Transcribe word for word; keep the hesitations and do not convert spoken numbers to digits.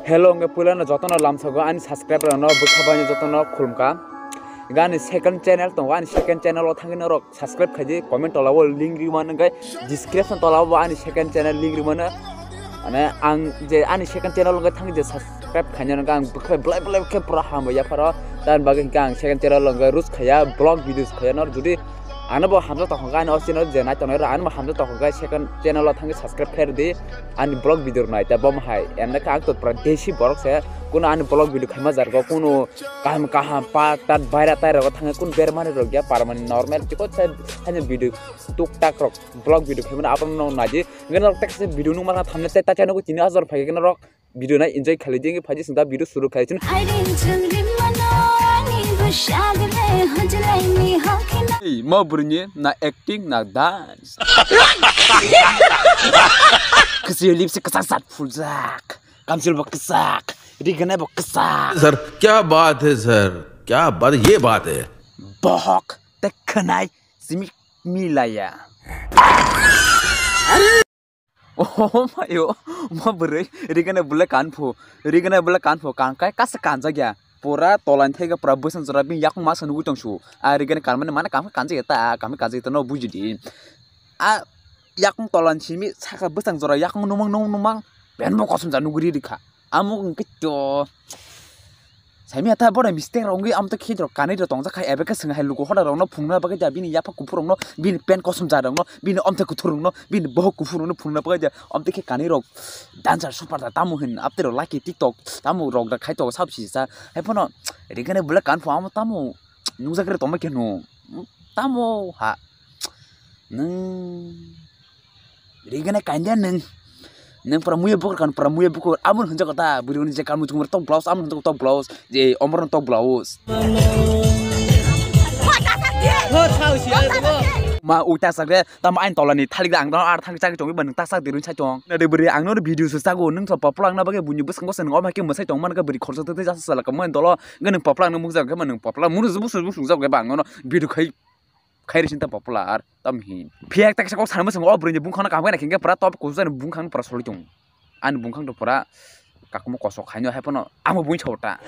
Hello, hwnkhe puilano jotono lamsogo ani subscriber rokno bwkha baino jotono khulumkha. Hwnkhe ani second channel tongo, ani second channel o thangwi norok subscribe khaidi, comment tola o link rwmano, hwnkhe description tola o bo ani second channel link rwmano. Mane ang je ani second channel hwnkhe thangwi je subscribe khaina hwnkhe ang bwkha belai belai khe pura hambai yapharo. Tamni bagwi hwnkhe ang second channel hwnkhe roast khaiya, vlog videos khaiya nor jodi ano bo hamjak tongkha hwnkhe ani o channel je nai tongnai rok ano bo hamjak tongkha hwnkhe second channel o thangwi subscribe khairwdi. Ani vlog video nai ta bom hai. Em na kha ang to pura desi borok se. Kuno ani vlog video khaima jargo, kuno kaham kaham pa tat baira tai rogo thangwi kun bermani rok ya, parmani normal chikot sa hani video tuk tak rok vlog video khaimani apam no naidi. Ngen rok tek se video nung mana thamne te ta chano ko tini hajar phai kena rok video nai enjoy khali dingi phaji singda video suru khai chin. Hai rim chang rim mano ani bwsag le hajlai ni hokina. Ei, ma burni na acting na dance. Kasi lipstick kasak sat fuljak. Kamsil bo kasak. Rigana bo kasak. Sir, kya baat hai sir? Kya baat, ye baat hai. Bohok, te khanai, simi milaya. Oh mayo, ma bwrwi, rigana bwle kanphu, rigana bwle kanphu, kankai kasa kanjakya. Pura tolan thega pura bwsang jora bini yakung masa nugui tongsu. A rigana kanmani mana kanka kanjakya ta, kanka kanjakya ta no bujidi. A yakung tolan simi saka bwsang jora yakung numang numang numang. Pen bo kosom ja nuguri rikha. Amo hwnkhe to. Saimya ta bono mistake rok wngwi amtwi khe rok kanwi rok tongjak kha, ebe khe swng hai luku hoda rokno phungna bagwi da bini yapha kuphur rokno, bini pant kosom ja rokno, bini omtha kuthur rokno, bini bohok kuphur rokno phungna bagwi da amtwi khe kanwi rok dancer super da tamo hin aptwi rok like TikTok tamo rok da khai tongo sab sisa. Hai phano rigana bwle kan pho amo tamo nukjak re tongma khe no tamo ha nwng. Rigana kainda nwng. Nwng pura muya bukur kan pura muya bukur. Abun hunjak ta buri uni je kan muchung tok blouse, abun hunjak tok blouse. Je omor tok blouse. Ma uta sakre tam ain tolani thalik da ang ar thang chak chong ban ta sak dirun sai chong. Na de buri ang no video su sago nwng so papla ang na bage buni bwsang bwsang nwng o ma ke mwsai tong man ka buri khorsa tei jasa sala ka man dolo. Nwng papla ang nwng mukjak ke man nwng papla munu bwsang bwsang jak ke bang no video khai khairi sinta popular tam hin. Phiya ekta kisa kok sanma swngo o bwrwini bungkhangno kaham khe naikhe pura top kuchukjani bungkhang pura soloi tongo. Ani bungkhang to pura kakhumo kosok khaino hai phano amo buini sabo ta.